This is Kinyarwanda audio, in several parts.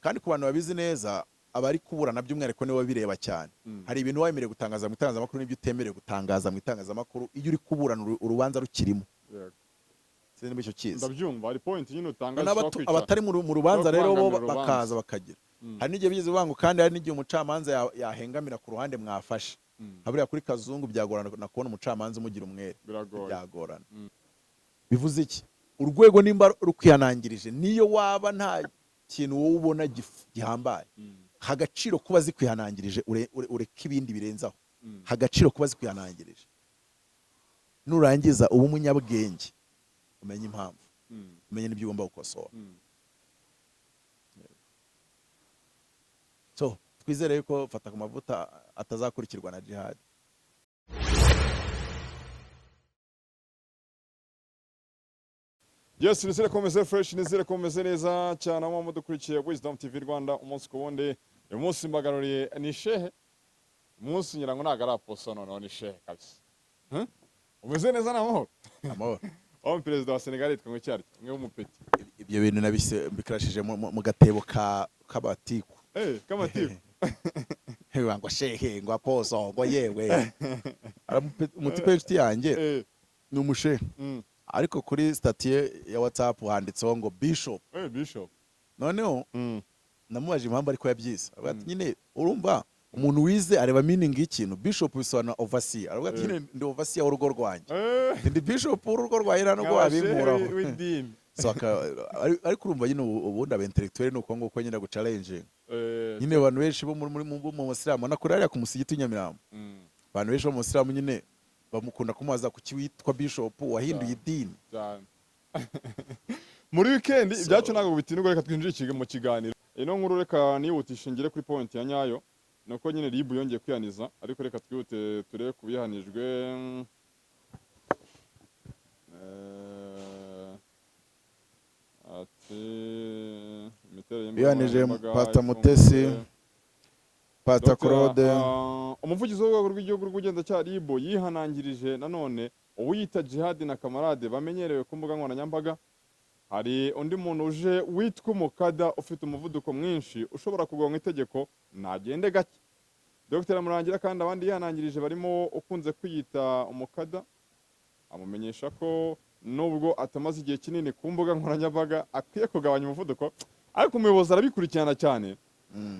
Kandi ku bantu babizi neza, abari kuburana by'umwihariko nibo bireba cyane. Hari ibintu wemerewe gutangaza mu itangazamakuru n'ibyo utemerewe gutangaza mu itangazamakuru iyo uri kuburana urubanza rukirimo. Sinzi niba icyo kizi. Ndabyumva, hari point nyine utanga Noneho zishobora kwica abatari mu rubanza rero bo kubangamira urubanza. bakaza bakagira, hari n'igihe bigeze bivuga ngo, kandi hari n'igihe umucamanza yahengamira ku ruhande mwafashe. Nka buriya kuri Kazungu byagorana kubona umucamanza umugira umwere. Biragoye. Byagorana. Bivuze iki? Urwego nimba rukwihanangirije, niyo waba nta kintu wowe ubona gihambaye, ha agaciro kuba zikwihanangirije, ureke ibindi birenzaho. Ha agaciro kuba zikwihanangirije, nurangiza uba umunyabwenge, umenye impamvu, umenye n'ibyo ugomba gukosora. So twizere yuko Fata ku Mavuta atazakurikirwa na Jihad. Yes, nizere ko mumeze fresh, nizere ko mumeze neza cyane aho mudukurikiye Wisdom TV Rwanda umunsi ku wundi. Uyu munsi mbagaruriye ni shehe. Umunsi ngira ngo ntabwo ari aposo, noneho ni shehe kabisa. Huh? Umeze neza, ni amahoro? Amahoro. Aho perezida wa Senegal yitwa ngo cyari umwe w'umupeti. Ibyo bintu nabise mbikarashije mu gatebo ka kabatiku. Eh, kamatiku. Ngo shehe, ngo aposo, ngo yewe. Umutipe w'inshuti yanjye ni umushehe, ariko kuri status ye ya WhatsApp handitseho ngo bishop. Eh, bishop. Noneho namubajije impamvu ariko yabyise. Aravuga ati nyine urumva umuntu wize areba meaning y'ikintu, bishop bisobanura overseer. Aravuga ati nyine ndi overseer w'urugo rwanjye. Ndi bishop w'urugo rwanjye, nta nubwo wabinkuraho. W'idini. So, ariko urumva nyine ubundi aba intellectuel ni uko nguko nyine guchallenge. Nyine abantu benshi bo muri mu musilamu nakuri hariya ku musigiti w'i Nyamirambo, abantu benshi bo mu musilamu nyine bamukunda kumubaza kuki witwa bishop, wahinduye idini. Cyane. Muri weekend So- ibyacu ntabwo bitindwa, reka twinjire mu kiganiro. Ino nkuru reka nihutishe ngere kuri point ya nyayo, nuko nyine RIB yongeye kwihaniza, ariko reka twihute turebe ku bihanijwe. Ati imiterere y'imbuga Bihanije nkoranyambaga Pastor ifunguye. Mutesi, Pastor Dr. Claude. Umuvugizi w'urwego rw'igihugu rw'ubugenzacyaha RIB yihanangirije nanone uwiyita Jihad na Kamarade bamenyerewe ku mbuga nkoranyambaga. Hari undi muntu uje witwa umukada ufite umuvuduko mwinshi ushobora kugonga itegeko, nagende gake. Dr Murangira kandi abandi yihanangirije barimo ukunze kwiyita umukada, amumenyesha ko nubwo atamaze igihe kinini ku mbuga nkoranyambaga akwiye kugabanya umuvuduko, ariko umuyobozi arabikurikirana cyane.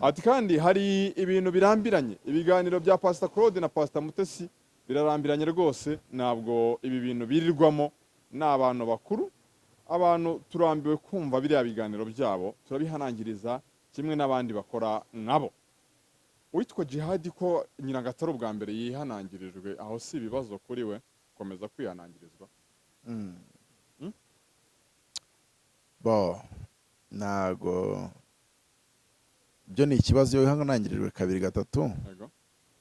Ati kandi hari ibintu birambiranye, ibiganiro bya Pastor Claude na Pastor Mutesi birarambiranye rwose, ntabwo ibi bintu birirwamo, ni abantu bakuru, abantu turambiwe kumva biriya biganiro byabo, turabihanangiriza kimwe n'abandi bakora nkabo. Uwitwa Jihad ko nyirango atari ubwa mbere yihanangirijwe, aho si ibibazo kuri we gukomeza kwihanangirizwa? Mm? Bo ntago byo ni ikibazo iyo wihanangirijwe kabiri, gatatu.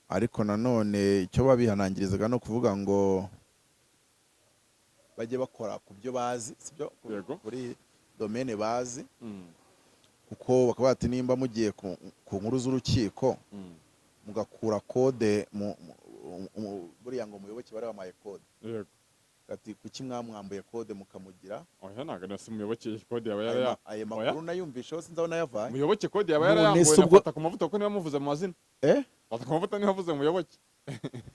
Ariko nanone icyo babihanangirizaga ni ukuvuga ngo bajye bakora ku byo bazi, sibyo? Kuri domaine bazi, kuko bakaba bati nimba mugiye ku nkuru z'urukiko, mugakura kode buriya ngo Muyoboke bari bamuhaye kode, ati kuki mwamwambuye kode mukamugira? Oya, ntabwo nasi Muyoboke kode yaba Ayo yaraya ayo makuru nayumvisheho, sinzi aho nayavanye. Muyoboke kode yaba None yarayambuwe se na ubwo- Fata ku Mavuta, kuko niba muvuze mu mazina. Eh. Fata ku Mavuta niba avuze Muyoboke.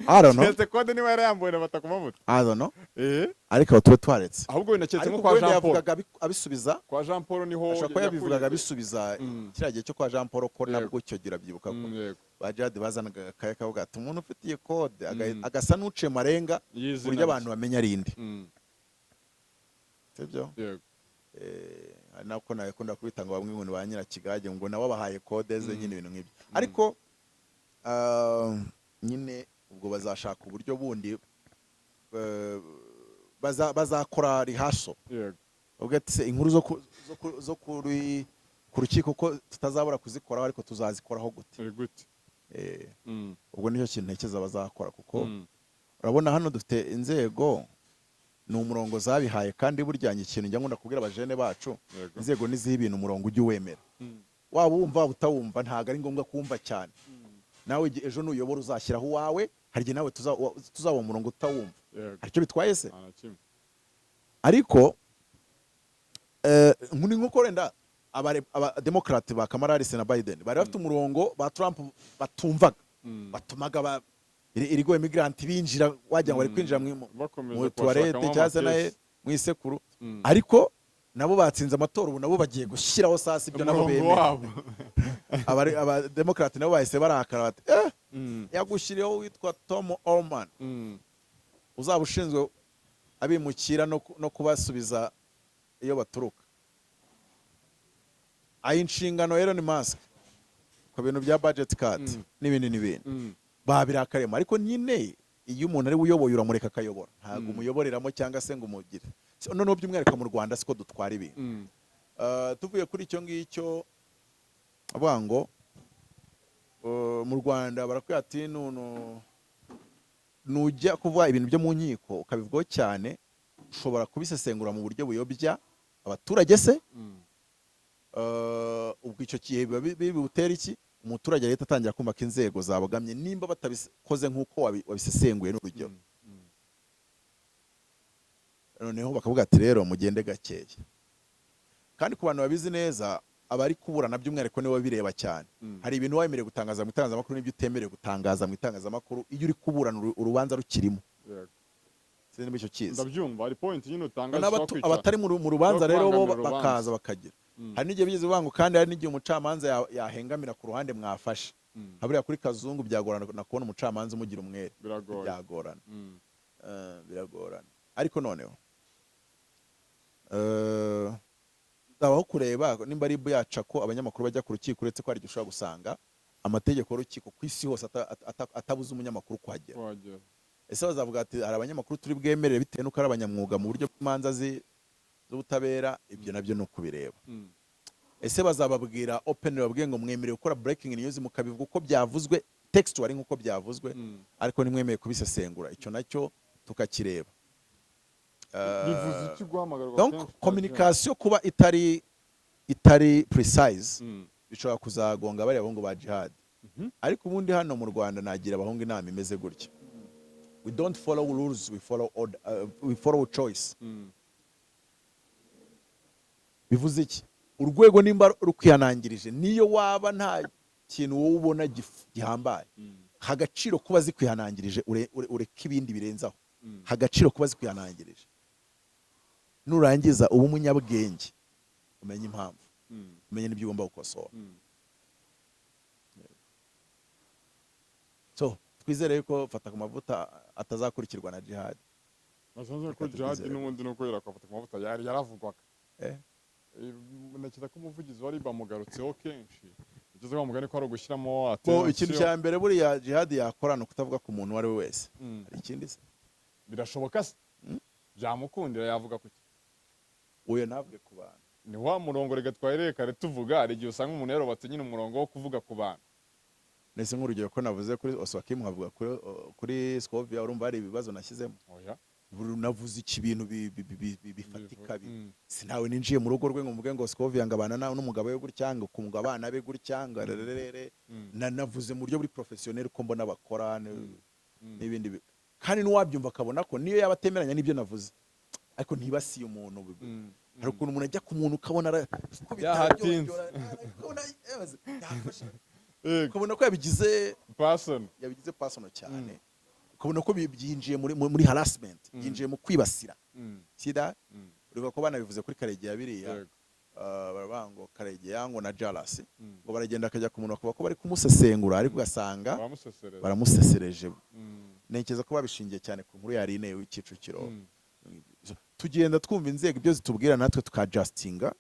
I don't know. Keretse kode niba yarayambuwe na Fata ku Mavuta. I don't know. Eh. Ariko aho tube twaretse. Ahubwo wenda keretse Ariko nko kwa ubwo wenda Jean Paul. yavugaga abisubiza. Kwa Jean Paul niho Ashobora kuba yabivugaga abisubiza kiriya gihe cyo kwa Jean Paul, ko nabwo icyo gihe urabyibuka ko ba Jihad bazanaga akaya kavuga ati umuntu ufitiye kode agasa n'uciye marenga Y'izina uburyo rye. abantu bamenya ari inde. Sibyo? Yego. Eh, hari nako nakunda kubita ngo bamwe ngo ni ba nyirakigage, ngo nabo bahaye kode ze nyine, ibintu nk'ibyo. Ariko nyine ubwo bazashaka uburyo bundi, bazakora rehearsal. Ubwo ati se inkuru zo kuri ku rukiko ko tutazabura kuzikoraho, ariko tuzazikoraho gute? Uri gute? Eh, ubwo nicyo kintu ntekereza bazakora, kuko urabona hano dufite inzego, ni umurongo zabihaye. Kandi burya njye ikintu njya nkunda kubwira abajene bacu, inzego niziha ibintu umurongo, ujye uwemera. Waba wumva, waba utawumva, ntabwo ari ngombwa kuwumva cyane. Nawe ejo nuyobora uzashyiraho uwawe. Hari igihe nawe tuzaba umurongo utawumva. Hari icyo bitwaye se? Nta na kimwe. Ariko ni nkuko wenda Abademokarate ba Kamala Harris na Biden bari bafite umurongo ba Trump batumvaga, batumaga ba illegal immigrant binjira, wagira ngo bari kwinjira Bakomeza mu toilette kubashakamo cyangwa se naye amakesi. mu isekuru. Ariko nabo batsinze amatora, ubu nabo bagiye gushyiraho sasa ibyo nabo Umurongo bemera. wabo. Abademokarate nabo bahise barakara bati: "Eh, yagushyiriyeho witwa Tom Homan uzaba ushinzwe abimukira no kubasubiza iyo baturuka." Aha inshingano Elon Musk ku bintu bya budget cut n'ibindi n'ibindi. Babirakaremo, ariko nyine iyo umuntu ari we uyoboye, uramureka akayobora, ntabwo umuyoboreramo cyangwa se ngo umugire. So, noneho by'umwihariko mu Rwanda siko dutwara ibintu. Tuvuye kuri icyo ngicyo, avuga ngo mu Rwanda barakubwira ati: "Nujya kuvuga ibintu byo mu nkiko ukabivugaho cyane, ushobora kubisesengura mu buryo buyobya abaturage se." Ubwo icyo gihe biba bibutere iki? Umuturage leta atangira kumva ko inzego zabogamye nimba batabikoze nk'uko wabisesenguye, n'urugero. Noneho bakavuga ati: "Rero mugende gakeya." Kandi ku bantu babizi neza, abari kuburana by'umwihariko nibo bireba cyane. Hari ibintu wemerewe gutangaza mu itangazamakuru n'ibyo utemerewe gutangaza mu itangazamakuru iyo uri kuburana urubanza rukirimo. Sinzi niba icyo kizi. Ndabyumva, hari point nyine utanga Noneho zishobora kwica abatari mu rubanza rero bo kubangamira urubanza. bakaza bakagira hari n'igihe bigeze bivuga ngo, kandi hari n'igihe umucamanza yahengamira ku ruhande mwafashe. Nka buriya kuri Kazungu byagorana kubona umucamanza umugira umwere. Biragoye. Byagorana. Biragorana, ariko noneho habaho kureba nimba ari yaca ko abanyamakuru bajya ku rukiko, uretse ko hari igihe ushobora gusanga amategeko y'urukiko ku isi hose atabuza umunyamakuru kuhagera. Kuhagera. Ese bazavuga ati: "Hari abanyamakuru turi bwemerere bitewe n'uko ari abanyamwuga mu buryo bw'imanza z'ubutabera"? Ibyo nabyo ni ukubireba. Ese bazababwira open, bababwiye ngo mwemerewe gukora breaking news, mukabivuga uko byavuzwe, textually nk'uko byavuzwe, ariko ntimwemeye kubisesengura? Icyo nacyo tukakireba. Bivuze iki guhamagarwa Donc kenshi? communication kuba itari precise bishobora kuzagonga bariya bahungu ba Jihad. Ariko ubundi hano mu Rwanda nagira abahungu inama imeze gutya: we don't follow rules, we follow order, we follow choice. Bivuze iki? Urwego nimba rukwihanangirije, niyo waba nta kintu wowe ubona gihambaye, ha agaciro kuba zikwihanangirije, ureke ibindi birenzaho. Ha agaciro kuba zikwihanangirije, nurangiza uba umunyabwenge, umenye impamvu, umenye n'ibyo ugomba gukosora. So twizere yuko Fata ku Mavuta atazakurikirwa na Jihad. Nasanze ko Reka Jihad tubyizere. n'ubundi nuko yari ku Mavuta yari yaravugwaga. Eh? Ntekereza ko umuvugizi wari bamugarutseho kenshi, ugeze wa mugani ko ari ugushyiramo Bo, attention. ikintu cya mbere buriya Jihad yakora ni ukutavuga ku muntu uwo ari we wese. Hari ikindi se? Birashoboka se? Byamukundira? Yavuga kuki? Uyo ntavuge ku bantu. Ni wa murongo reka twahereye kare tuvuga, hari igihe usanga umuntu yarubatse nyine umurongo wo kuvuga ku bantu. Nese nk'urugero ko navuze kuri Oswakim, nkavuga kuri Scovia, urumva hari ibibazo nashyizemo? Oya. Buri navuze iki? Ibintu bifatika sinawe ninjiye mu rugo rwe ngo mvuge ngo Scovia ngo abana n'umugabo we gutya, ngo kunga abana be gutya, ngo rererere. Navuze mu buryo buri professionnel ko mbona bakora n'ibindi kandi n'uwabyumva akabona ko niyo yaba atemeranya n'ibyo navuze, ariko ntibasiye umuntu. Hari ukuntu umuntu ajya ku muntu ukabona arakubita, Yahatinze. ukabona yafashe, Yego. ukabona ko yabigize Person. yabigize personal cyane, ukabona ko byinjiye muri harassment, byinjiye mu kwibasira. Sida uribuka ko banabivuze kuri Karegeya biriya? Yego. Baravuga ngo Karegeya ngo na Jalas ngo baragenda akajya ku muntu, bakavuga ko bari kumusesengura, ariko ugasanga Baramusesereza. baramusesereje. Ntekereza ko babishingiye cyane ku nkuru ya Aline w'Kicukiro. So, tugenda twumva inzego ibyo zitubwira, natwe tukadjustinga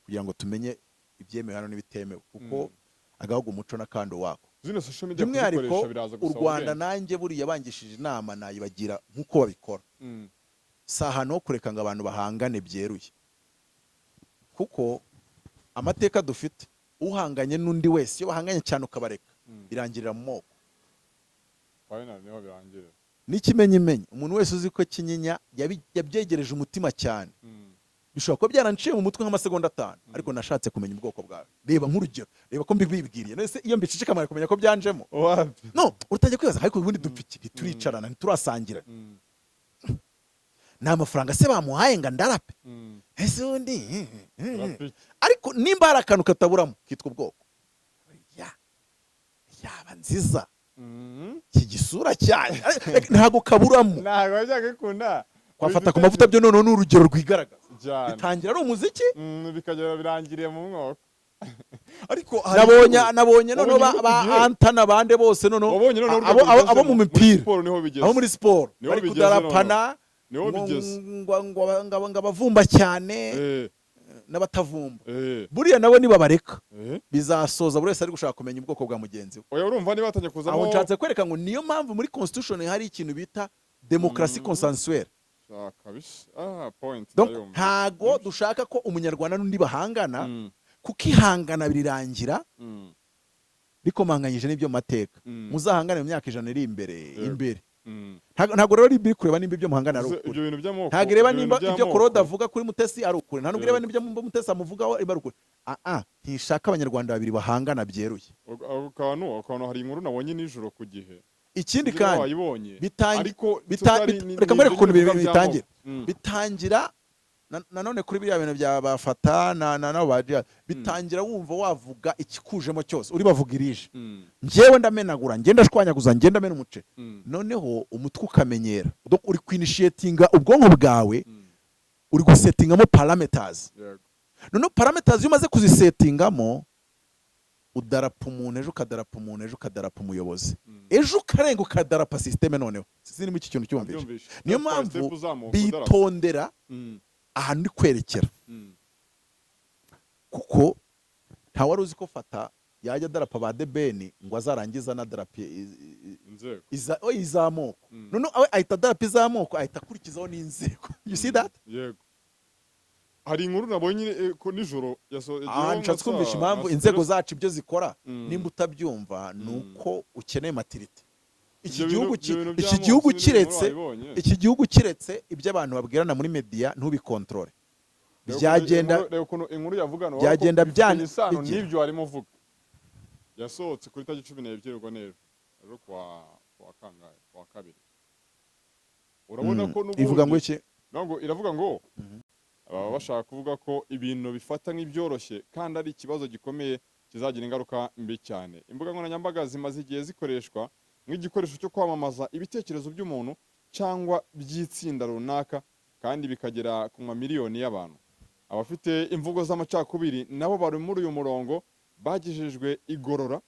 kugira ngo tumenye ibyemewe hano n'ibitemewe, kuko agahugu umuco n'akandi wako. Zino social media By'umwihariko kuzikoresha biraza u gusaba Rwanda, ubwenge. nanjye buriya bangishije inama nayibagira nk'uko babikora. Si ahantu ho kureka ngo abantu bahangane byeruye, kuko amateka dufite, uhanganye n'undi wese, iyo bahanganye cyane ukabareka, birangirira mu moko. Finally niho birangirira. N'ikimenyimenyi, umuntu wese uzi ko Kinyinya yabyegereje umutima cyane, bishobora kuba byaranciye mu mutwe nk'amasegonda 5, ariko nashatse kumenya ubwoko bwawe. Reba nk'urugero, reba ko mbibwiriye nese iyo mbiceceka mwari kumenya ko byanjemo? Wapi. No utangiye kwibaza: ariko ubundi dupfa iki? Ntituricarana, ntiturasangira, ni amafaranga se bamuhaye ngo andarape? Ese ubundi Urapfa iki? Ariko nimba hari akantu kataburamo kitwa ubwoko, ya yaba nziza, iki gisura cyayo ntabwo kaburamo. Ntabwo byagakunda. Kwafata ku mavuta byo noneho ni urugero rwigaragaza. Cyane. Bitangira ari umuziki. Bikagera birangiriye mu mwoko, ariko hari Nabonye, nabonye noneho Wabonye ba igihe? Anta n'abandi bose noneho Wabonye noneho urwego abo bigezemo? mu Muri mipira. siporo niho bigeze. Abo muri siporo Niho bari bigeze. kudarapana Niho ngo bigeze. ngo abavumba cyane n'abatavumba. Buriya nabo nibabareka, bizasoza buri wese ari gushaka kumenya ubwoko bwa mugenzi we. Oya, urumva niba batangiye kuzamo. Aho nshatse kwereka ngo niyo mpamvu muri constitution hari ikintu bita demokarasi consensuelle. Ah, kabisa, ah, point. Donc Ndayumva. ntago dushaka ko Umunyarwanda n'undi bahangana, kuko ihangana birirangira rikomanganyije n'ibyo mu mateka. Muzahangane mu myaka 100 iri imbere imbere. Ntago rero iri kureba nimba ibyo muhangana ari Uze, ukuri. Ibyo bintu by'amoko, Ntabwo ireba ibyo nimba bintu ibyo by'amoko. Claude avuga kuri Mutesi ari ukuri. Nta nubwo ireba Yego. nimba ibyo Mutesi amuvugaho ari ukuri. Ah ah, ntishaka Abanyarwanda babiri bahangana byeruye. Ako kantu hari inkuru nabonye nijoro ku Gihe. Ikindi Sinzi niba kandi wayibonye. Ariko reka nkwereke ni ukuntu ibyo ibintu bivuga bitangira. by'amoko. Bitangira nanone kuri biriya bintu bya bafata na nabo ba Jihad. Bitangira wumva wavuga ikikujemo cyose, uri bavuga irije, njyewe ndamenagura, ngenda ndashwanyaguza, ngenda ndamena umuce. Noneho umutwe ukamenyera. Donc uri kwinitiatinga ubwonko bwawe, uri gusettingamo parameters. Noneho parameters iyo umaze kuzisettingamo, udarapa umuntu ejo, ukadarapa umuntu ejo, ukadarapa umuyobozi ejo, ukarenga ukadarapa système. Noneho sinzi niba iki kintu cyumvishe. Nabyumvishe. Niyo Step by mpamvu step uzamuka udarapa. bitondera ahantu uri kwerekera, kuko nta wari uzi ko Fata yajya adarapa ba Debeni ngo azarangiza anadarape Inzego. Iz'amoko. Noneho we ahita adarapa iz'amoko, ahita akurikizaho n'inzego. You see that? Yego, hari inkuru nabonye ko nijoro Aha yagiyeho nshatse nka kumvisha impamvu nka inzego zacu ibyo zikora. Mm. Nimba utabyumva, ni uko ukeneye maturité. Iki Ibyo gihugu ibyo bintu iki by'amoko, gihugu sinzi niba inkuru kiretse wayibonye. iki gihugu, kiretse ibyo abantu babwirana muri media, ntubikontorore. Reba Byagenda reba ukuntu inkuru yavugana byagenda isano bigira. n'ibyo warimo uvuga. Yasohotse kuri tariki 12, ubwo n'ejo, ejo kuwa kangahe? Kuwa kabiri. Urabona ko n'ubundi Ivuga ngo iki? Ngo iravuga ngo baba bashaka kuvuga ko ibintu bifata nk'ibyoroshye kandi ari ikibazo gikomeye kizagira ingaruka mbi cyane. Imbuga nkoranyambaga zimaze igihe zikoreshwa nk'igikoresho cyo kwamamaza ibitekerezo by'umuntu cyangwa by'itsinda runaka, kandi bikagera ku mamiliyoni y'abantu. Abafite imvugo z'amacakubiri nabo bari muri uyu murongo, bagejejwe igorora,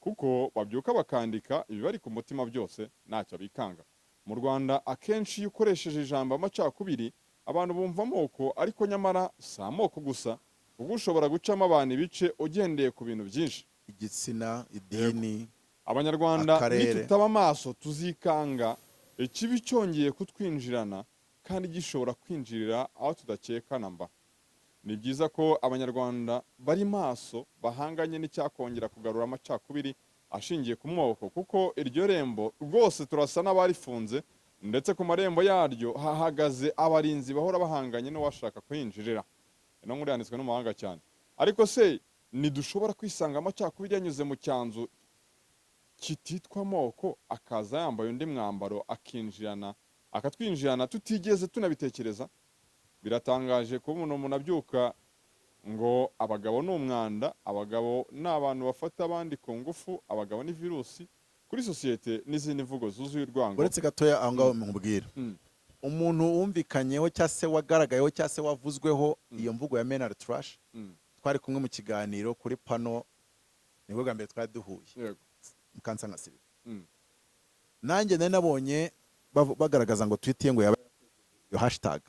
kuko babyuka bakandika ibibari ku mutima byose, ntacyo bikanga. Mu Rwanda akenshi iyo ukoresheje ijambo amacakubiri, abantu bumva amoko, ariko nyamara si amoko gusa, kuko ushobora gucamo abantu ibice ugendeye ku bintu byinshi. Igitsina, idini, Abanyarwanda akarere. nitutaba amaso tuzikanga ikibi cyongeye kutwinjirana, kandi gishobora kwinjirira aho tudakeka na mba. Ni byiza ko Abanyarwanda bari maso, bahanganye n'icyakongera kugarura amacakubiri ashingiye ku moko, kuko iryo rembo rwose turasa n'abarifunze, ndetse ku marembo yaryo hahagaze abarinzi bahora bahanganye n'uwashaka kuhinjirira. Ino nkuru yanditswe n'umuhanga cyane. Ariko se ntidushobora kwisanga amacakubiri yanyuze mu cyanzu kititwa amoko, akaza yambaye undi mwambaro, akinjirana, akatwinjirana tutigeze tunabitekereza? Biratangaje kuba umuntu abyuka ngo abagabo ni umwanda, abagabo ni abantu bafata abandi ku ngufu, abagabo ni virusi kuri sosiyete, n'izindi mvugo zuzuye urwango. Uretse gatoya aho ngaho mubwira, umuntu wumvikanyeho cyangwa se wagaragayeho cyangwa se wavuzweho iyo mvugo ya men are trash, twari kumwe mu kiganiro kuri pano, nibwo bwa mbere twari duhuye, Mukansanga Sylvie. Nanjye nari nabonye bagaragaza ngo tweet ye ngo yaba iyo hashtag.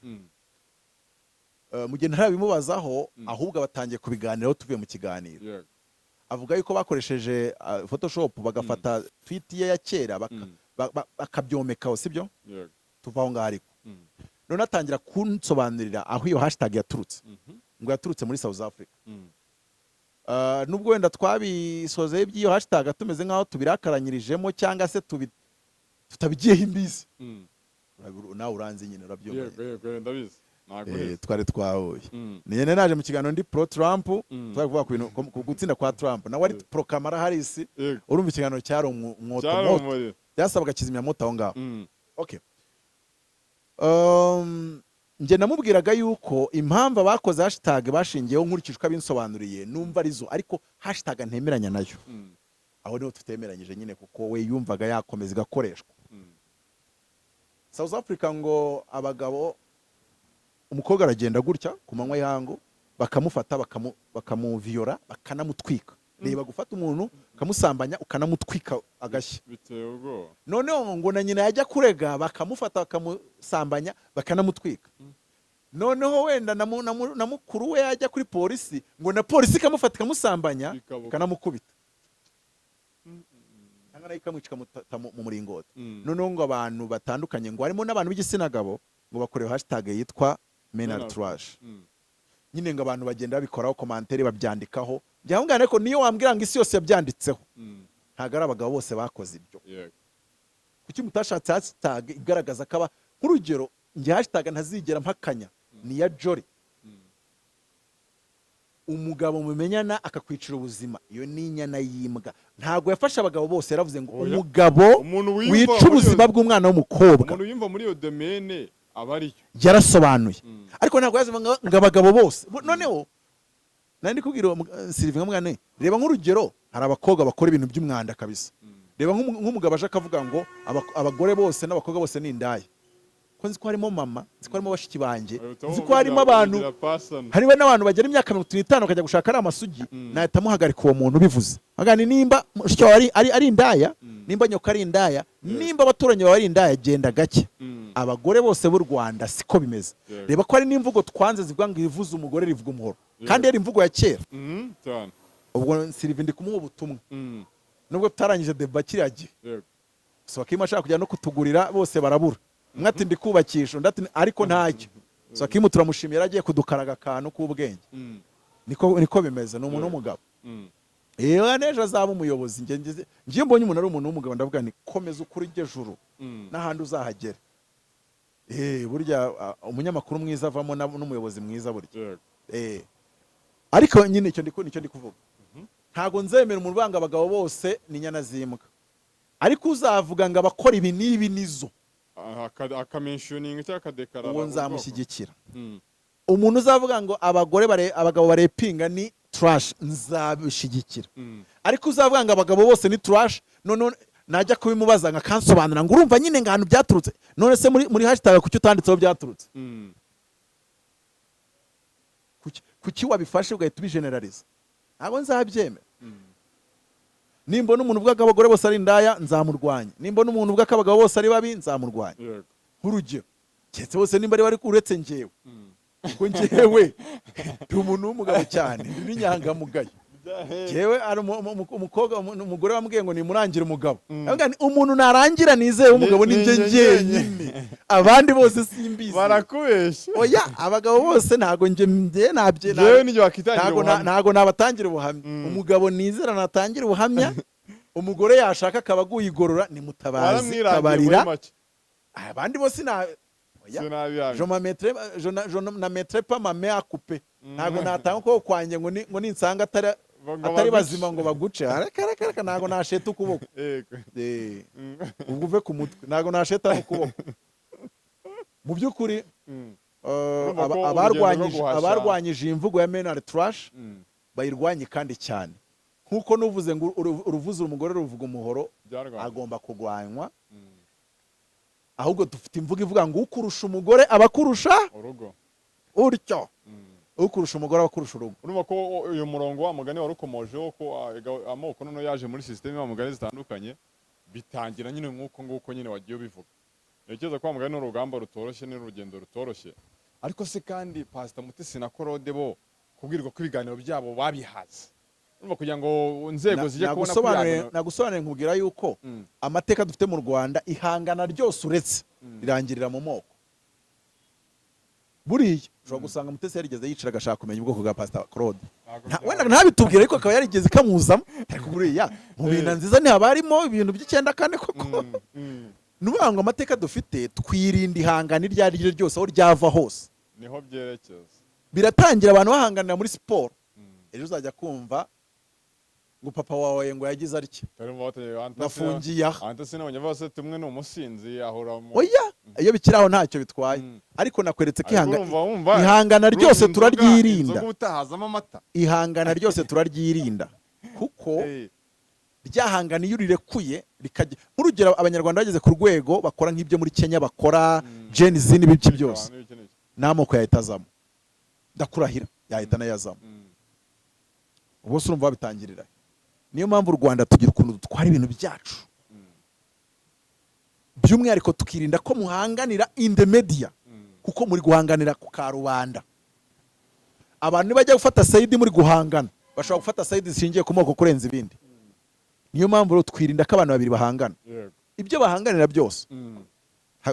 Mu gihe ntarabimubazaho, ahubwo batangiye kubiganiraho tuvuye mu kiganiro, avuga yuko bakoresheje Photoshop, bagafata tweet ye ya kera bakabyomekaho, sibyo? Yego. Tuva aho ngaho, ariko none atangira kunsobanurira aho iyo hashtag yaturutse, ngo yaturutse muri South Africa. Nubwo wenda twabisozeho iby'iyo hashtag tumeze nk'aho tubirakaranyirijemo cyangwa se tutabigiyeho imbizi. Nawe uranzi nyine, urabyumva. Yego, ndabizi, ntabwo Eh, uheze. Twari twahuye. Ni naje mu kiganiro ndi pro Trump, twari kuvuga ku bintu ku gutsinda kwa Trump, nawe ari pro Kamala Harris. Urumva ikiganiro cyari umwoto Cyari moto. Umuriro. Byasabaga kizimyamoto aho ngaho. Okay. Njye namubwiraga yuko impamvu abakoze hashtag bashingiyeho, nkurikije uko abinsobanuriye, numva arizo, ariko hashtag ntemeranya nayo. Aho niho tutemeranyije nyine, kuko we yumvaga yakomeza igakoreshwa. South Africa ngo abagabo, umukobwa aragenda gutya ku manywa y'ihangu, bakamufata, bakamuviyora, bakanamutwika. Reba gufata umuntu ukamusambanya, ukanamutwika agashya. Biteye ubwoba. Noneho ngo na nyina yajya kurega, bakamufata, bakamusambanya, bakanamutwika. Noneho wenda na mukuru we yajya kuri polisi, ngo na polisi ikamufata, ikamusambanya, Bikaba uko. ikanamukubita, cyangwa nayo ikamwica, ikamuta mu muringoti. Noneho ngo abantu batandukanye, ngo harimo n'abantu b'igitsina gabo, ngo bakorewe hashtag yitwa "Men are Men are trash". Nyine ngo abantu bagenda babikoraho commentaire, babyandikaho. Njya ariko niyo wambwira ngo isi yose yabyanditseho, ntabwo ari abagabo bose bakoze ibyo. Kuki mutashatse hashtag igaragaza ko aba, nk'urugero, njye hashtag ntazigera mpakanya ni iya Jolly. Umugabo mumenyana akakwicira ubuzima, iyo ni inyana y'imbwa. Ntabwo yafashe abagabo bose, yaravuze ngo Oya. umugabo Umuntu wiyumva wica muri ubuzima bw'umwana w'umukobwa. Umuntu wiyumva muri iyo domaine aba ariyo. Yarasobanuye, ariko ntabwo yavuze ngo abagabo bose. Noneho nari ndi kubwira uwo Sylvie nkamwana, reba nk'urugero, hari abakobwa bakora ibintu by'umwanda kabisa. Reba nk'umugabo aje akavuga ngo abagore bose n'abakobwa bose ni indaya, ko nzi ko harimo mama, nzi ko harimo bashiki banjye, nzi ko harimo abantu, harimo n'abantu bagera imyaka 35 bakajya gushaka ari amasugi. Nahita muhagarika uwo muntu ubivuze. Hagani nimba mushiki wawe ari indaya, nimba nyoko ari indaya, nimba abaturanyi bawe ari indaya, genda gake. Abagore bose b'u Rwanda siko bimeze. Reba ko hari n'imvugo twanze zivuga ngo ivuze umugore rivuga umuhoro, kandi yari imvugo ya kera. Cyane. Ubwo Sylvie ndi kumuha ubutumwa, nubwo tutarangije débat kiriya gihe. Swakim ashaka kujya no kutugurira, bose barabura. Umwe ati: "Ndi kubakisha", undi ati: "Ariko ntacyo." Swakim turamushimira, yaragiye kudukaraga akantu k'ubwenge. Niko bimeze, ni umuntu w'umugabo. Yewe, n'ejo azaba umuyobozi. Njye ngiye mbonye umuntu ari umuntu w'umugabo, ndavuga nti: "Komeza ukuri ujye juru, n'ahandi uzahagera." Burya umunyamakuru mwiza avamo n'umuyobozi mwiza burya. Ariko nyine icyo nicyo ndi kuvuga, ntabwo nzemera umuntu ubanga abagabo bose ni inyana z'imbwa, ariko uzavuga ngo abakora ibi n'ibi nizo, Akamentioninga cyangwa akadeclarara uwo ubwoko. nzamushyigikira. Umuntu uzavuga ngo abagore abagabo barepinga ni trash, nzabishyigikira. Ariko uzavuga ngo abagabo bose ni trash, none najya kubimubaza ngo akansobanura ngo urumva nyine ngo ahantu byaturutse. None se muri hashtag kuki utanditseho byaturutse? Kuki wabifashe ugahita ubigeneraliza? Ntabwo nzabyemera. Nimbona umuntu uvuga ko abagore bose ari indaya, nzamurwanya. Nimbona umuntu uvuga ko abagabo bose ari babi, nzamurwanya. Nk'urugero, keretse bose nimba ari bari, uretse njyewe, kuko njyewe ndi umuntu w'umugabo cyane, ndi n'inyangamugayo. Njyewe hari umukobwa, umugore wambwiye ngo nimurangire umugabo. Ndavuga nti, umuntu narangira nizeye w'umugabo ni njye Ni njye. njyenyine, abandi bose simbizi. Barakubeshya. Oya, abagabo bose ntabwo njye nabye. Njyewe nijye wakitangira Ntabwo ubuhamya. ntabwo nabatangira ubuhamya. Umugabo nizera natangira ubuhamya, umugore yashaka akaba aguye igorora, ni Mutabazi. Waramwirangiye muri Kabarira. make. Abandi bose na oya. Sinabihamya. Je ne mettrai je ne je ne mettrai pas ma main à couper. Ntabwo natanga ukuboko kwanjye ngo ninsanga atari Ngo atari baguce. bazima ngo baguce. Reka, reka, reka, ntabwo nasheta ukuboko. Ubwo uve ku mutwe, ntabwo nasheta n'ukuboko mu by'ukuri. Urumva ko urugendo rwo guhashya- Abarwanyije iyi mvugo ya men are trash, bayirwanye kandi cyane, nk'uko nuvuze ngo uruvuze umugore ruvuga umuhoro, Byarwanywe. agomba kurwanywa. Ahubwo dufite imvugo ivuga ngo ukurusha umugore aba akurusha urugo. Utyo ukurusha umugore aba akurusha urugo. Urumva ko uyu murongo wa mugani wari ukomojeho ko amoko noneho yaje muri système wa mugani zitandukanye, bitangira nyine nk'uko nguko nyine wagiye ubivuga. Ntekereza ko wa mugani ni urugamba rutoroshye, ni urugendo rutoroshye. Ariko se kandi Pastor Mutesi na Claude bo kubwirwa ko ibiganiro byabo babihaze, urumva kugira ngo inzego zijye kubona ko ibiganiro Nagusobanuriye nkubwira yuko amateka dufite mu Rwanda, ihangana ryose uretse rirangirira mu moko. Buriya ushobora gusanga Mutesi yarigeze yicara agashaka kumenya ubwoko bwa Pastor Claude. Ntabwo Wenda ntabitubwire, ariko akaba yarigeze kamuzamo. Ariko buriya mu bintu nziza ntihaba harimo ibintu by'icyenda kane koko. Ni ukuvuga ngo amateka dufite, twirinda ihangana iryo ari ryo ryose aho ryava hose. Niho byerekeza. Biratangira abantu bahanganira muri siporo, ejo uzajya kumva Ngo papa wawe ngo yagize atya, ngafungiye aha. Anta sinabonye bose tumwe ni umusinzi ahora mu Oya, iyo bikiri aho ntacyo bitwaye. Ariko nakweretse ko Ariko urumva wumva ihangana urumva ryose inzoga turaryirinda. Inzoga utahazamo amata. Ihangana ryose turaryirinda kuko ryahangana iyo urirekuye rikajya, nk'urugero, Abanyarwanda bageze ku rwego bakora nk'ibyo muri Kenya bakora, Gen Z n'ibiki byose, N'ibiki n'ibiki. n'amoko yahita azamo, ndakurahira, yahita anayazamo. Ubwo se urumva babitangirira? Niyo mpamvu u Rwanda tugira ukuntu dutwara ibintu byacu, by'umwihariko tukirinda ko muhanganira in the media, kuko muri guhanganira ku karubanda. Abantu nibajya gufata side muri guhangana, bashobora gufata side zishingiye ku moko kurenza ibindi. Niyo mpamvu rero twirinda ko abantu babiri bahangana, ibyo bahanganira byose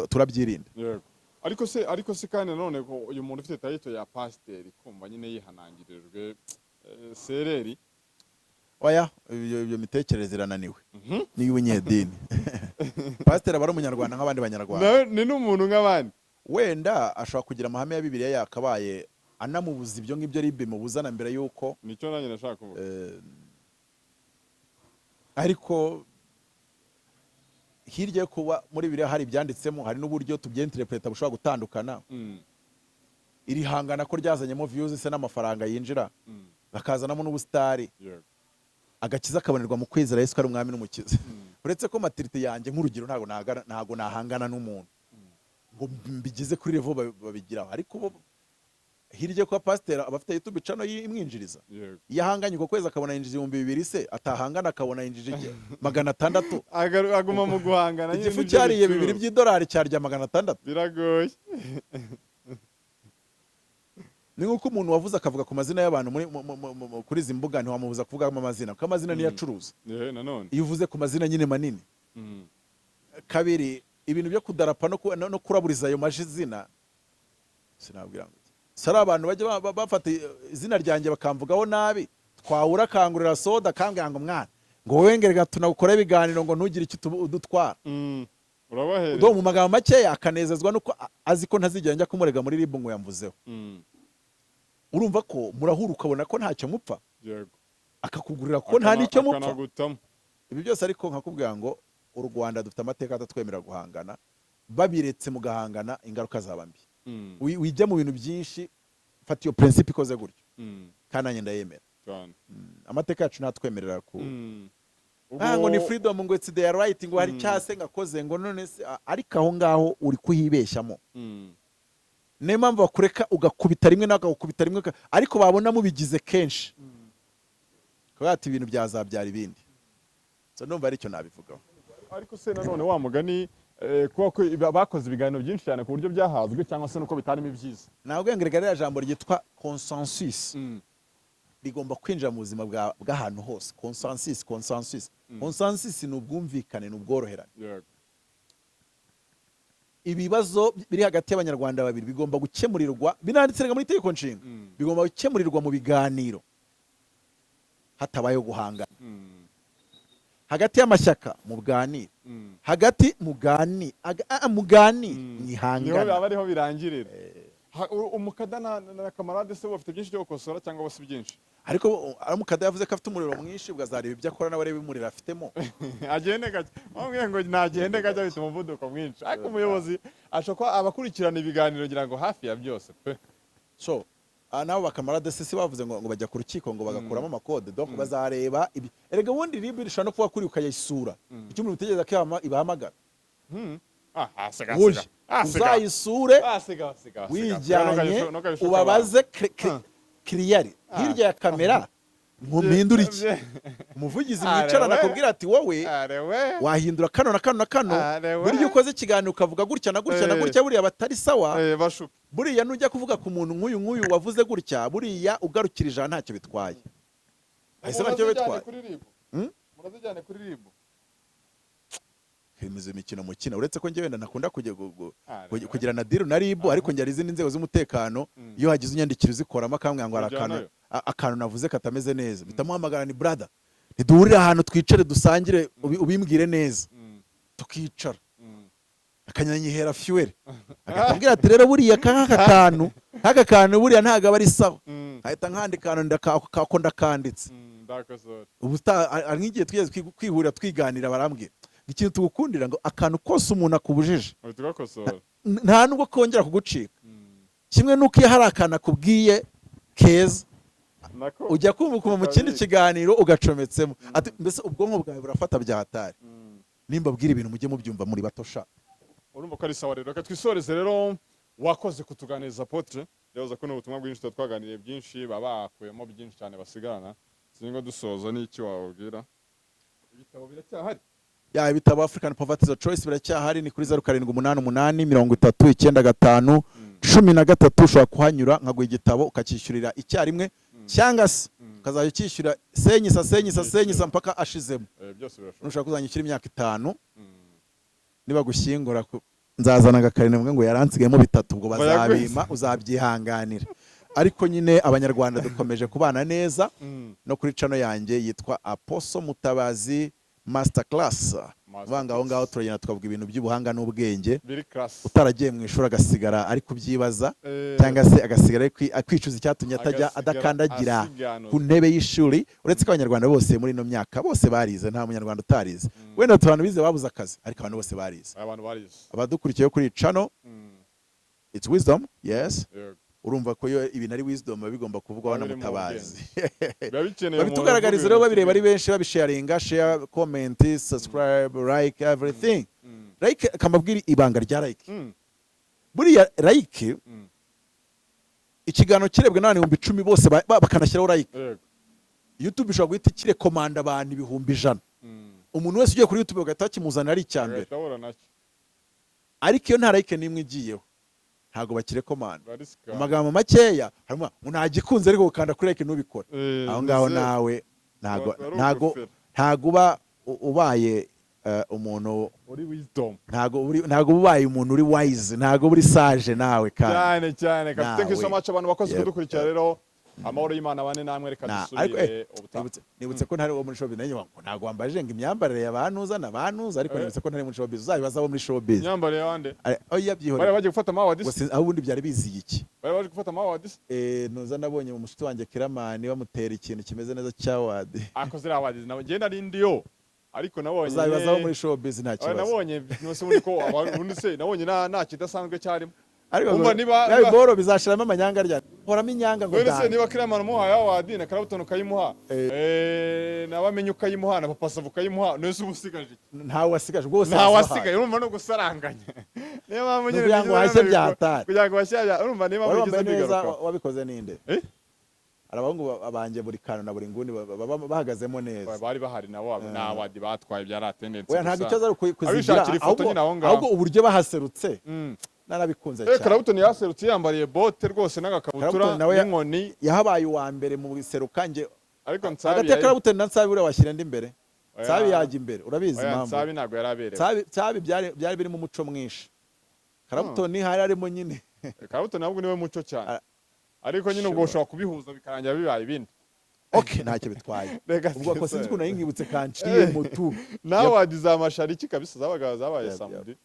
turabyirinda. Yego, ariko se kandi nanone ko uyu muntu ufite title ya pasiteri, kumva nyine yihanangirijwe sereri? Oya, ibyo mitekerereze irananiwe niyo ubunyedini. Pasiteri aba ari Umunyarwanda nk'abandi Banyarwanda. Nawe ni n'umuntu nk'abandi. Wenda ashobora kugira amahame ya Bibiliya yakabaye anamubuza ibyo ngibyo, RIB imubuzana mbere y'uko Nicyo nanjye nashaka kuvuga. Ariko hirya yo kuba muri Bibiliya hari ibyanditsemo, hari n'uburyo tubyinterpreta bushobora gutandukana. Iri hangana ko ryazanyemo views se n'amafaranga yinjira, bakazanamo n'ubusitari, agakiza kabonerwa mu kwizera Yesu ko ari umwami n'umukiza. Uretse ko maturité yanjye, nk'urugero, ntabwo nahangana n'umuntu ngo mbigeze kuri level babigiraho. Ariko bo hirya yo kuba pasiteri aba afite YouTube channel imwinjiriza. Iyo ahanganye uko kwezi akabona yinjiza 2000, se atahangana akabona yinjije 600. Aguma mu guhangana nyine. Igifu Nibyo cyariye bicuruza. $2 cyarya 600. Biragoye. Ni nk'uko umuntu wavuze akavuga ku mazina y'abantu muri kuri izi mbuga, ntiwamubuza kuvugamo amazina kuko amazina niyo acuruza. Nanone. Iyo uvuze ku mazina nyine manini. Kabiri, ibintu byo kudarapa no kuraburiza ayo mazina, sinabwira ngo iki. Si ari abantu bajya bafata izina ryanjye bakamvugaho nabi, twahura akangurira soda akambwira ngo: "Mwana," ngo, "wowe ngerega tunagukora ibiganiro ngo ntugire icyo udutwara." Urabahereza. Do mu magambo makeya akanezezwa nuko azi ko ntazigera njya kumurega muri RIB ngo yamvuzeho. Urumva ko murahura ukabona ko ntacyo mupfa, akakugurira ko nta n'icyo mupfa. Akanagutamo. Ibi byose ariko nkakubwira ngo u Rwanda dufite amateka atatwemerera guhangana. Babiretse mugahangana, ingaruka zaba mbi. Wijya mu bintu byinshi, fata iyo principe ikoze gutyo, kandi nanjye ndayemera. Cyane. Amateka yacu ntatwemerera ku Ubwo ngo ni freedom, ngo it's their right, ngo hari cyase ngakoze ngo none se, ariko aho ngaho uri kuhibeshyamo. Niyo mpamvu bakureka ugakubita rimwe nawe akagukubita rimwe, ariko babona mubigize kenshi bakavuga ati ibintu byazabyara ibindi. So ndumva aricyo nabivugaho. Ariko se nanone wa mugani, kuba ko bakoze ibiganiro byinshi cyane ku buryo byahazwe, cyangwa se nuko bitarimo ibyiza? Ntabwo ngo ririya jambo ryitwa consensus rigomba kwinjira mu buzima bw'ahantu hose. Consensus, consensus, consensus ni ubwumvikane, ni ubworoherane. Ibibazo biri hagati y'Abanyarwanda babiri bigomba gukemurirwa, binanditse muri itegeko nshinga, bigomba gukemurirwa mu biganiro hatabayeho guhangana. Hagati y'amashyaka muganire, hagati mugani mugani Niho mwihangana. aba ariho birangirira. Umukada na kamarade se bafite byinshi byo gukosora cyangwa bo si byinshi? Ariko umukada yavuze ko afite umuriro mwinshi, ubwo azareba ibyo akora nawe arebe umuriro afitemo. Agende gake, bamubwiye ngo nagende gake, afite umuvuduko mwinshi. Ariko umuyobozi ashobora kuba abakurikirana ibiganiro ngira ngo hafi ya byose pe. So nabo bakamarade se si bavuze ngo bajya ku rukiko ngo bagakuramo amakode? Donc bazareba ibi. Erega ubundi RIB ishobora no kuba kuri ukayisura, icyo umuntu utegereza ko ibahamagara. Ah, asiga. Wowe Asiga. uzayisure Asiga, asiga, asiga. wijyanye, ubabaze kiriyari hirya ya kamera ngo mpindure iki, umuvugizi mwicarana akubwira ati: "Wowe Arewe. wahindura kano na kano na kano." Arewe. Buriya ukoze ikiganiro ukavuga gutya na gutya na gutya, buriya batari sawa. Bashuka. Buriya nujya kuvuga ku muntu nk'uyu nk'uyu wavuze gutya, buriya ugarukira ijana ntacyo bitwaye, bahise batyo bitwaye. Kuri RIB. Hmm? Murazijyane kuri RIB. Kwemeza imikino mukina, uretse ko njye wenda ntakunda kujya Arewe. kugira na deal na RIB, ariko njye hari izindi nzego z'umutekano, iyo hagize unyandikira uzikoramo akambwira ngo hari akantu Ujyanayo. akantu navuze katameze neza, mpita muhamagara: "Ni brother, ntiduhurire ahantu twicare dusangire, ubimbwire neza." Tukicara, akanyanyihera fuel, agahita ati: "Rero buriya k'aka kantu buriya ntabwo aba ari sawa." Nkahita nkandika ahantu, kako ndakanditse. Ndakosora. Ubu hari nk'igihe twigeze kwihurira twiganira, barambwira ngo ikintu tugukundira, ngo akantu kose umuntu akubujije, Uhita ugakosora. Nta nubwo kongera kugucika. Kimwe n'uko iyo hari akantu akubwiye keza, Nako ujya kumva ukumva mu kindi ukabika. kiganiro ugacometsemo. Ati mbese ubwonko bwawe burafata bya hatari. Nimba abwira ibintu, mujye mubyumva muri bato sha. Urumva ko ari sawa. Rero reka twisoreze. Rero wakoze kutuganiriza, Apotre. Ndibaza ko n'ubutumwa bwinshi tuba twaganiriye, byinshi baba bakuyemo, byinshi cyane basigarana. Sinzi ngo dusoza n'iki wababwira. Ibitabo biracyahari? Ya, ibitabo African Poverty is a Choice biracyahari. Ni kuri 0788 30 95 13. Ushobora kuhanyura nkaguha igitabo, ukacyishyurira icyarimwe, cyangwa se ukazajya ucyishyura senyisa senyisa senyisa mpaka ashizemo. Byose birashoboka. Nushaka kuzanyishyura imyaka 5, niba gushyingura nzazana agakarine mvuge ngo yaransigayemo bitatu, ubwo bazabimpa, uzabyihanganira. Ariko nyine Abanyarwanda dukomeje kubana neza. No kuri channel yanjye yitwa Apostle Mutabazi Masterclass. Master Vanga aho ngaho turagenda tukavuga ibintu by'ubuhanga n'ubwenge. Biri class. Utaragiye mu ishuri agasigara ari kubyibaza, cyangwa se agasigara ari kwicuza icyatumye atajya, agasigara adakandagira asiganuza. ku ntebe y'ishuri. Uretse ko Abanyarwanda bose muri ino myaka bose barize, nta Munyarwanda utarize. Wenda abantu bize babuze akazi, ariko abantu bose barize. Abantu barize. Abadukurikiye kuri channel, it's wisdom, yes. Yego. Urumva ko iyo ibintu ari wisdom biba bigomba kuvugwaho Biba na biri mu Mutabazi. Biba bikeneye umuntu Babitugaragariza uvuga rero, ibintu babireba ari kimwe. benshi, babisharinga, share, comment, subscribe, like everything. Like, akamabwira ibanga rya like. Buriya like, ikiganiro kirebwe n'abantu 10,000 bose bakanashyiraho like, YouTube ishobora guhita ikirekomanda abantu 100,000. Umuntu wese ugiye kuri YouTube bagahita bakimuzanira ari icya mbere. Agahita ahura nacyo. Ariko iyo nta like n'imwe igiyeho, ntabwo bakirekomanda. Barisika. Mu magambo makeya, harimo ngo ntagikunze, ariko gukanda kuri like ntubikore. Aho ngaho nawe ntago Wari ntago ugufera. ntago uba ubaye umuntu uri wisdom. Ntago uba ubaye umuntu uri wise, ntago uri sage nawe kandi. Cyane cyane. Thank you so Nawe. much, abantu bakoze kudukurikira. Rero amahoro y'Imana bane namwe. Reka Ariko dusubire ubutaha. Nibutse ko ntari uwo muri showbiz. Nanjye ngo ntago wambajije ngo imyambarire ya bantuza na bantuza, ariko nibutse ko ntari muri showbiz. Uzabibaza abo muri showbiz. Imyambarire y'abandi? Oya, Bari byihorere. bagiye gufata ama award. Ngo aho ubundi byari biziye iki? Bari baje gufata ama award. Nuza nabonye mu mushuti wanjye Kiramani bamutera ikintu kimeze neza cya award. Akoze ziriya award nawe ngenda ari ndiyo, ariko nabonye Uzabibaza abo muri showbiz, nta Oya, kibazo. Nabonye nose ubundi ko ubundi se nabonye nta kidasanzwe cyarimo. Ariko Umva ngo niba bya boro bizashiramo amanyanga, rya horamo inyanga ngo None se dande. niba Kiramani umuhaye award, na Karabutoni ukayimuha, nabamenye ukayimuha, na Papa Sava ukayimuha, none se uba usigaje iki? Ntawe wasigaje rwose. Nta wasigaye. Urumva no gusaranganya, niyo mpamvu nyine Ni ukugira ngo nigeze hashye nabikora. byatari. Kugira ngo hashye urumva niyo mpamvu Wari nigeze wambaye neza. mbigarukaho. Wabikoze ninde? Eh? Hari abahungu banjye buri kantu na buri nguni baba bahagazemo neza. Bari bahari nabo, ni award batwaye, byari attendance Oya, ntabwo gusa. icyo ari kuzigira. Abishakira ifoto Ahubwo nyine aho ngaho. ahubwo uburyo bahaserutse narabikunze cyane. Karabutoni yaserutse yambariye bote rwose n'agakabutura Karabutoni nawe n'inkoni. Yahabaye uwa mbere mu seruka nge. Ariko Nsabi Hagati ya Karabutoni na Nsabi, buriya washyira indi imbere? Oya. Nsabi yajya imbere, urabizi Oya, impamvu? Nsabi ntabwo yari aberewe. Nsabi byari birimo umuco mwinshi. Karabutoni hari harimo nyine. Karabutoni ahubwo niwe muco cyane. Ariko nyine ubwo ushobora kubihuza bikarangira bibaye ibindi. Okay, ntacyo bitwaye. Reka Ubwo ko sinzi twese. ukuntu nari nkibutse kanciye mutu. Nawe wadiza amashariki kabisa, zabaga zabaye Yep, yep. samedi.